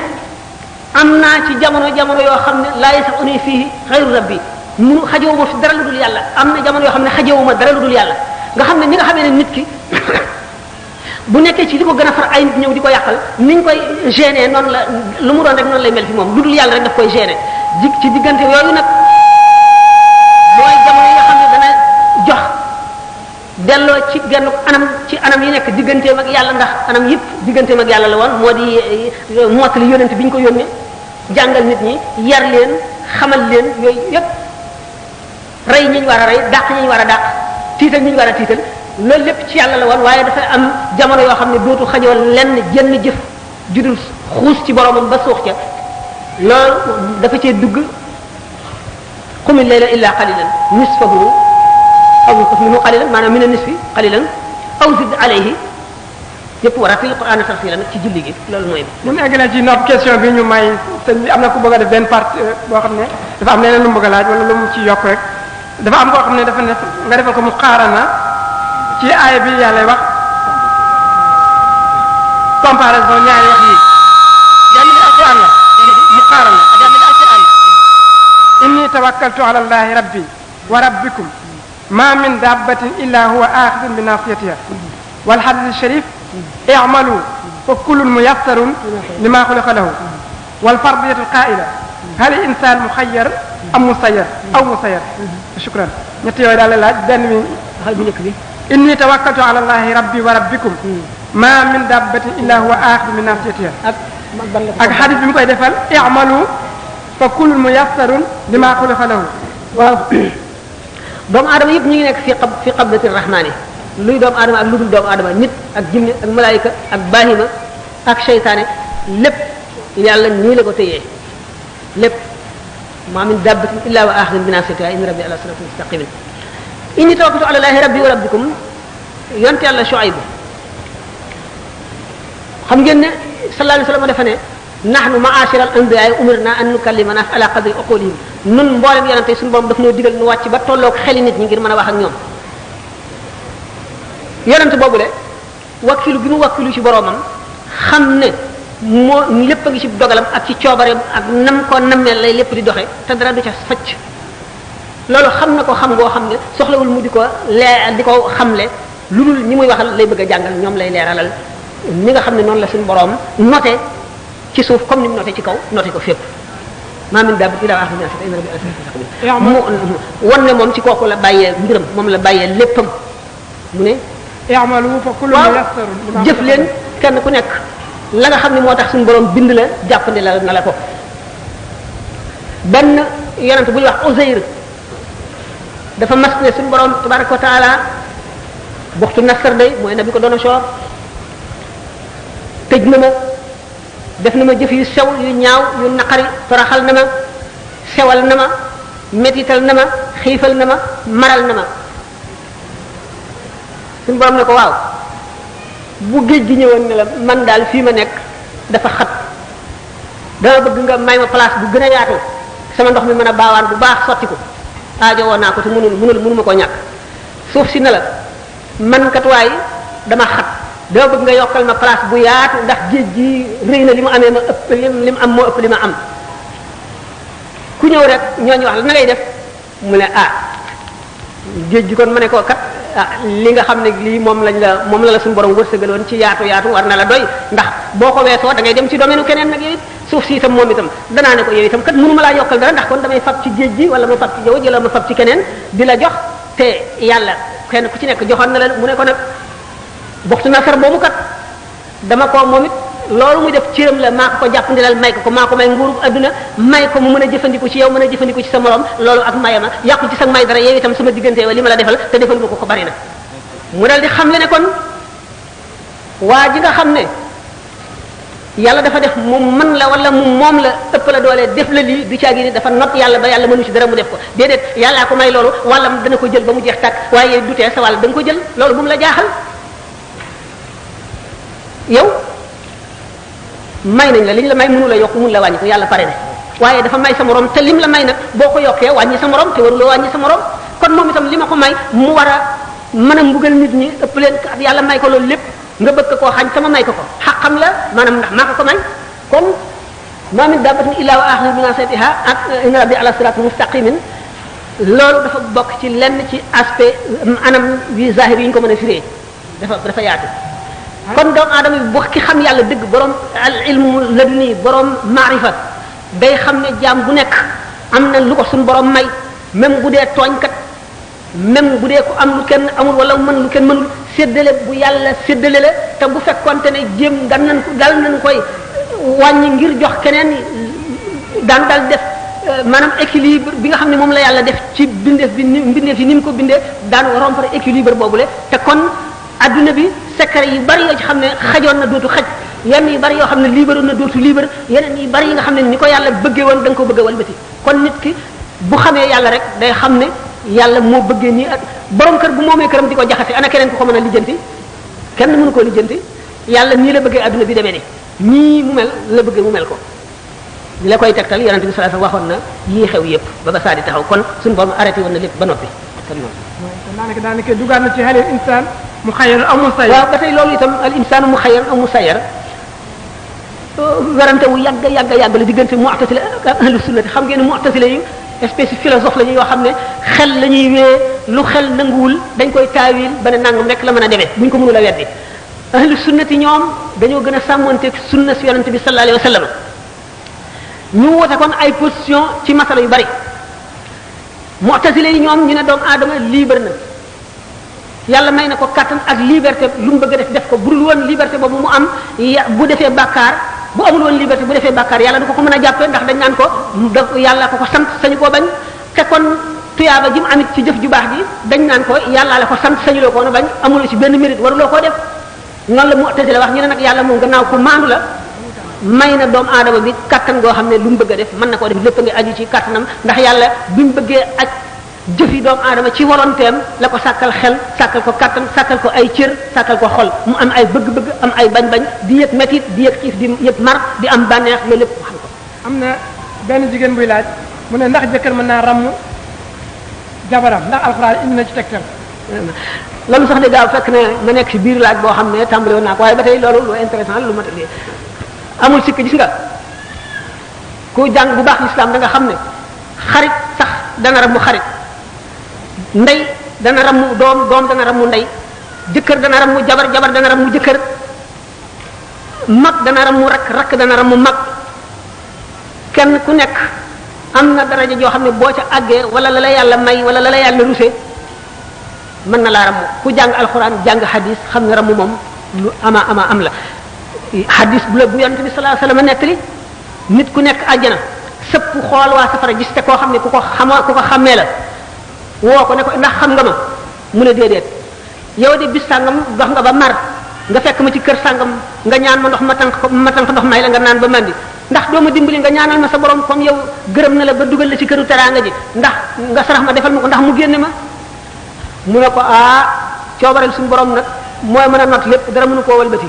am naa ci jamono yoo xam ne laa yasa'uni fii xayru rabbi munu xajewuma fi dara lu dul yàlla am na jamono yoo xam ne xajewuma dara lu dul yàlla nga xam ne ni nga xamee ne nit ki bu nekkee ci li ko gën a far ay nit ñëw di ko yàqal niñ koy gêner noonu la lu mu doon rek noonu lay mel fi moom lu dul yàlla rek daf koy gêner ci diggante yooyu nag mooy jamono yi nga xam ne dana jox delloo ci genn anam yi nekk digganteem ak yàlla ndax anam yëpp digganteem ak yàlla la woon moo di mottali yónent bi ñu ko yónnee jàngal nit ñi yar leen xamal leen yooyu yëpp rey ñi ñu war a rey dàq ñi ñu war a dàq tiital ñi ñu war a tiital loolu lépp ci yàlla la woon waaye dafay am jamono yoo xam ne dootu xajoo lenn jenn jëf judul xuus ci boromam ba suux ca loolu dafa cee dugg qum al-layla illa qalilan nisfahu aw inqus minhu qalilan maanaam min an-nisfi qalilan aw zid alayhi yëpp war a fi Qur'an tartilan ci julli gi loolu mooy. bu ñu eggalee ci nopp question bi ñu may sëñ bi am na ku bëgg a def benn partie boo xam ne dafa am leneen lu mu bëgg a laaj wala lu mu ci yokk rek dafa am koo xam ne dafa ne nga defal ko mu xaarana ci aaya bi yàlla wax comparaison ñaari wax yi. jàmm alquran la mu xaarana. alquran inni tawakkaltu ala allahi rabbi wa rabbikum ma min dabbatin illa huwa akhidun bi nasiyatiha wal hadith sharif i'malu fa kullun muyassarun lima khuliqa lahu wal fardiyatu qa'ila hal insan mukhayyar am musayyar aw musayyar shukran ñett yooyu daal la laaj benn mi xal bu njëkk bi inni tawakkaltu ala allahi rabbi wa rabbikum ma min dabbatin illa huwa akhidhu min nasiyatiha ak hadith bi mu koy defal i'malu fa kullun muyassarun lima xuliqa lahu waaw doomu aadama yëpp ñu ngi nekk fi qabdati rahmani luy doomu aadama ak lu dul doomu aadama nit ak jinne ak malaayika ak bahima ak seytaane lépp yàlla nii la ko téyee lépp ma min dabbatin illa wa akhidun bi nasiyatiha inna rabbi ala siratin mustaqimin inni tawakkaltu ala allahi rabbi wa rabbikum yonte yàlla Shuayb xam ngeen ne sallallahu alayhi wa sallam dafa ne nahnu ma'ashira al-anbiya umirna an nukallima nas ala qadri uqulihim nun mboolem yonente suñu borom daf noo digal nu wàcc ba tolloog xeli nit ñi ngir mën a wax ak ñoom yonente boobu le wakkilu gi mu wakkilu ci boromam xam ne moo lépp a ngi ci dogalam ak ci coobareem ak nam ko nammeel lay lépp di doxe te dara du ca facc loolu xam na ko xam ngoo xam ne soxlawul mu di ko di ko xamle lu dul ñi muy waxal lay bëgg a jàngal ñoom lay leeralal ni nga xam ne noonu la suñu borom noté ci suuf comme ni mu noté ci kaw noté ko fépp maa min dabbatin illaa wa aaxidu bi naasiyatihaa mu won ne moom ci kooku la bàyyee mbiram moom la bàyyee léppam mu ne i'malu fa kullun muyassarun jëf leen kenn ku nekk la nga xam ne moo tax suñu borom bind la jàppandi la na la ko benn yonent bu ñuy wax Uzayr dafa mas ne suñu borom tabaraka wa taala buxtu Nasr day mooy nabi ko doon soor tëj na ma def na ma jëf yu sew yu ñaaw yu naqari toraxal na ma sewal na ma métital na ma xiifal na ma maral na ma suñu borom ne ko waaw bu géej gi ñëwoon ne la man daal fii ma nekk dafa xat dama bëgg nga may ma place bu gën a yaatu sama ndox mi mën a baawaan bu baax sotti ko aajo woon naa ko te mënuma koo ñàkk suuf si ne la man kat waay dama xat dama bëgg nga yokkal ma place bu yaatu ndax géej gi rëy na li mu amee ma ëpp li mu am moo ëpp li ma am ku ñëw rek ñooñu wax la na ngay def mu ne géej gi kon ma ne ko kat li nga xam ne lii moom la suñu borom wërsëgaloon ci yaatu war na la doy ndax boo ko weesoo da ngay dem ci domaine keneen nag yow it suuf si itam moom itam danaa ne ko yow itam kat mënuma laa yokkal dara ndax kon damay fab ci géej gi wala ma fab ci jaww ji wala ma fab ci keneen di la jox te yàlla kenn ku ci nekk joxoon na la mu ne ko nag buxtu Nasr boobu kat dama ko moom it loolu muy def cëram la maa ko jàppandilal may ko maa ko may nguuru adduna may ko mu mën a jëfandiku ci yow mën a jëfandiku ci sa morom loolu ak mayama yàqu ci sa may dara yow itam sama diggante wa li ma la defal te defal nga ko bari na mu dal di xam le ne kon waa ji nga xam ne yàlla dafa def mu mën la wala mu moom la ëpp la doole def la lii du caagi ni dafa not yàlla ba yàlla mënu ci dara mu def ko déedéet yàllaa ko may loolu wala dana ko jël ba mu jeex tàkk waaye du tee sa wàll da nga ko jël loolu bu mu la jaaxal yow may nañ la liñ la may mënu la yokk mënu la wàññi ko yàlla pare na waaye dafa may sa morom te lim la may nag boo ko yokkee wàññi sa morom te waruloo wàññi sa morom kon moom itam li ma ko may mu war a mën a mbugal nit ñi ëpp leen yàlla may ko loolu lépp nga bëgg koo xañ sama may ko xaqam la maanaam ndax maa ko may kon ma min dabbatin illa wa akhidun bi nasiyatiha ak inna rabbi ala siratin mustaqimin loolu dafa bokk ci lenn ci aspect anam yu zahir yi ñu ko mën a firee dafa yaatu kon doomu aadama bi bu ki xam yàlla dëgg borom al ilmu laduni borom maarifa day xam ne jaam bu nekk am na lu ko suñu borom may même bu dee tooñkat même bu dee ko am lu kenn amul wala mën lu kenn mënul séddale bu yàlla séddale la te bu fekkonte ne jéem dal nañ koy wàññi ngir jox keneen daan dal def maanaam équilibre bi nga xam ne moom la yàlla def ci bindeef yi ni mu ko bindee daan rompre équilibre boobule te kon adduna bi secret yu bari yoo ci xam ne xajoon na dootu xaj yenn yu bari yoo xam ne libre na dootu libre yeneen yu bari yi nga xam ne ni ko yàlla bëggee woon da nga ko bëgg a walbati kon nit ki bu xamee yàlla rek day xam ne yàlla moo bëggee nii ak borom kër bu moomee këram di ko jaxase ana keneen ku ko mën a lijjanti kenn mënu koo lijjanti yàlla nii la bëggee adduna bi demee ni nii mu mel la bëggee mu mel ko li la koy tegtal yonente bi sallallahu alayhi wasallam waxoon na yii xew yépp ba saa di taxaw kon suñu borom arrêté woon na lépp ba noppi kon noonu daanaka dugaat na ci halil insaan mu xayar amul sayar waaw ba tey loolu itam al insaanu mu xayar amul sayar werante wu yàgg la diggante mu'tazila ak ahlu sunnati xam ngeen ne mu'tazila yi espèce philosophe la ñu yoo xam ne xel la ñuy wee lu xel nanguwul dañ koy taawil ba ne nangam rek la mën a demee buñ ko mënul a weddi ahlu sunnati ñoom dañoo gën a sàmmonteeg sunna si yonente bi sallallahu alayhi wa sallam ñu wote kon ay position ci masala yu bari mu'tazile yi ñoom ñu ne doomu aadama libre na yàlla may na ko kattan ak liberté lu mu bëgg a def ko budul woon liberté boobu mu am bu defee bàkkaar bu amul woon liberté bu defee bàkkaar yàlla du ko mën a jàppee ndax dañ naan ko yàlla ko sant sañu koo bañ te kon tuyaaba ji mu amit ci jëf ju baax ji dañ naan ko yàlla la ko sant sañuloo ko woon a bañ amuloo ci benn mérite waruloo koo def noonu la mu'tazila wax ñu ne nag yàlla moom gannaaw ku maandu la may na doomu aadama bi kattan goo xam ne lu mu bëgg a def mën na koo def lépp nga aju ci kattanam ndax yàlla bi mu bëggee ak jëfi doomu aadama ci volontéem la ko sàkkal xel sàkkal ko kattan sàkkal ko ay cër sàkkal ko xol mu am ay bëgg-bëgg am ay bañ-bañ di yëg métit di yëg xiif di yëg mar di am bànneex loolu lépp xam ko. am na benn jigéen buy laaj mu ne ndax jëkkër mën naa ràmm jabaram ndax alxuraan indi na ci tegtal. loolu sax de gaaw fekk ne ma nekk ci biir laaj boo xam ne tàmbali woon naa ko waaye ba tey loolu lu intéressant lu ma tëddee amul sikk gis nga ku jàng bu baax l'islam da nga xam ne xarit sax dana ràmm xarit. ndey dana rammu doom dana rammu ndey jëkkër dana rammu jabar dana rammu jëkkër mag dana rammu rakk dana rammu mag kenn ku nekk am na daraja joo xam ne boo ca àggee wala la la yàlla may wala la la yàlla ruse mën na laa rammu ku jàng alxuraan jàng hadis xam ne rammu moom lu ama am la hadis bu la bu yonent bi sallallahu alayhi wasallam nettali nit ku nekk àjjana sëpp xool waa safara gis te koo xam ne ku ko xàmmee la woo ko ne ko ndax xam nga ma mu ne déedéet yow de bis sàngam dox nga ba mar nga fekk ma ci kër sàngam nga ñaan ma ndox ma tànk ndox may la nga naan ba mandi ndax doo ma dimbali nga ñaanal ma sa borom comme yow gërëm na la ba dugal la ci këru teraanga ji ndax nga sarax ma defal ma ko ndax mu génne ma mu ne ko coobareel suñu borom nag mooy mën a not lépp dara mënu koo walbati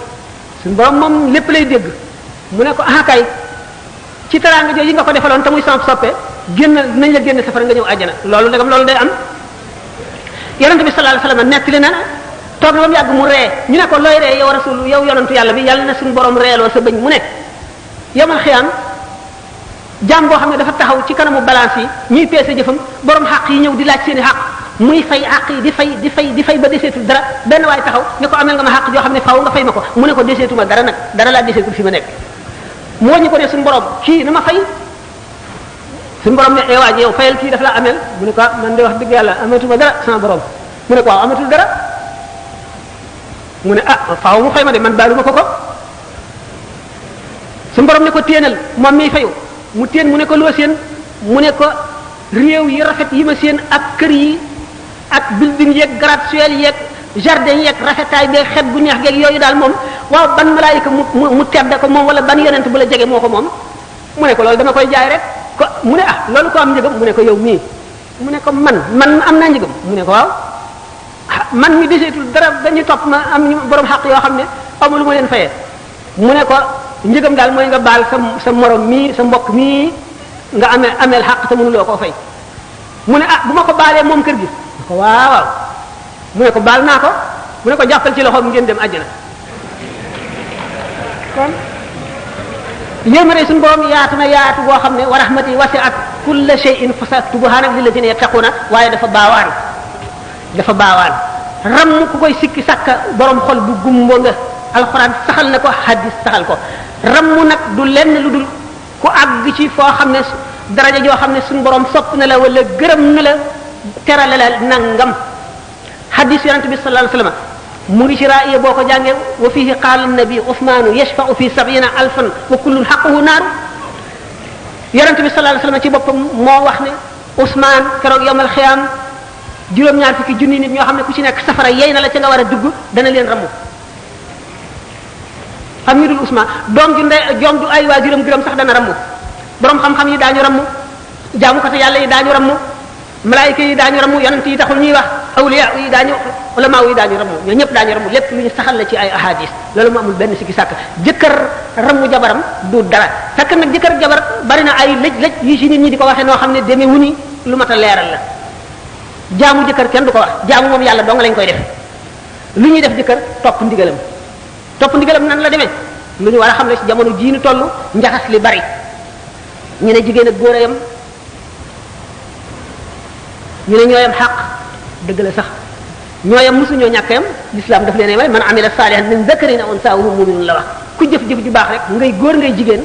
suñu borom moom lépp lay dégg mu ne ko kay ci teraanga jooju nga ko defaloon te muy sama soppe nañ la génne safara nga ñëw àjjana loolu ndegam loolu day am yonente bi sallallahu alayhi wasallam nettali na toog na ba mu yàgg mu ree ñu ne ko looy ree yow rasul yow yonentu yàlla bi yàlla na suñu borom reeloo sa bëñ mu ne yamal xiyaam jaam boo xam ne dafa taxaw ci kanamu balance yi ñuy peese jëfam borom xaq yi ñëw di laaj seeni xaq muy fay xaq yi di fay ba deseetul dara benn waay taxaw ne ko amel nga ma xaq joo xam ne faaw nga fay ma ko mu ne ko deseetuma dara nag dara laa deseetul fi ma nekk mu wàññi ko ne suñu borom kii na ma fay suñu borom ne waa ji yow fayal kii daf la amel mu ne ko man de wax dëgg yàlla amatuma dara sama borom mu ne ko waaw amatul dara mu ne faaw mu fay ma de man baaluma ko suñu borom ne ko téenal moom miy fayu mu téen mu ne ko loo seen mu ne ko réew yi rafet yi ma seen ak kër yi ak building yeeg gratte-ciel yeeg jardin yeeg rafetaay beeg xet gu neex geeg yooyu daal moom waaw ban malaayika mu tedd ko moom wala ban yonent bu la jege moo ko moom mu ne ko loolu dama koy jaay rek ko mu ne loolu ko am njëgam mu ne ko yow mii mu ne ko man am naa njëgam mu ne ko waaw man mi deseetul dara dañuy topp ma am ñu borom xaq yoo xam ne amul ma leen fayee mu ne ko njëgam daal mooy nga baal sa morom mii sa mbokk mii nga ameel xaq te mënuloo koo fay mu ne bu ma ko baalee moom kër gi ko waaw mu ne ko baal naa ko mu ne ko jàppal ci loxoom ngeen dem àjjana kon yéemare suñu borom yaatu na yaatu boo xam ne wa rahmati wasi'at kulla shay'in fasaktubuha nag lillazina yattaquna waaye dafa baawaan ram ku koy sikki sàkka borom xol bu gumbo nga alxuraan saxal na ko hadis saxal ko ram nag du lenn lu dul ku àgg ci foo xam ne daraja joo xam ne suñu borom sopp na la wala gërëm na la terale la nangam hadis yonente bi sallallahu alayhi wasallam mu ngi ci raaya boo ko jàngee wa fihi qaala an-nabi Usmaanu yashfa'u fi 70,000 wa kullun haqquhu naar yonente bi sallallahu alayhi wasallam ci boppam moo wax ne Usmaan keroog yawmal xiyaam juróom-ñaar fukki junni nit ñoo xam ne ku ci nekk safara yey na la ca nga war a dugg dana leen ramu xam ñu dul Usmaan doom du ay waajuram gërëm sax dana ramu borom xam-xam yi daañu ramu jaamukatu yàlla yi daañu ramu malaayika yi daañu ramu yonent yi taxul ñuy wax awliya yi daañu ulama yi daañu ramu ñoo ñëpp daañu ramu lépp lu ñu saxal la ci ay ahadis loolu mu amul benn sikki sàkk jëkkër ramu jabaram du dara fekk nag jëkkër jabar bari na ay lëj yi ci nit ñi di ko waxee noo xam ne demee wuni lu mat a leeral la jaamu jëkkër kenn du ko wax jaamu moom yàlla dong lañ koy def lu ñuy def jëkkër topp ndigalam nan la demee lu ñu war a xam ne ci jamono jii ñu toll njaxas li bari ñu ne jigéen ak góor a yam ñu ne ñooyam xaq dëgg la sax ñooyam mosuñoo ñàkk yam l'islam daf leen may man amila salihan min dhakarin aw unsa wa huwa mu'minun la wax ku jëf-jëf ju baax rek ngay góor ngay jigéen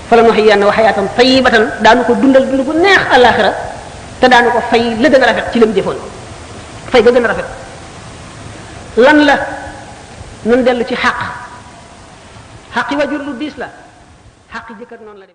fala nuhyiyannahu hayatan tayyibatan daanu ko dundal dund bu neex àllaxira te daanu ko fay la gën a rafet ci lam jëfoon fay ga gën a rafet lan la nun dellu ci xaq xaqi wajur lu diis la xaqi jëkkër noonu la demee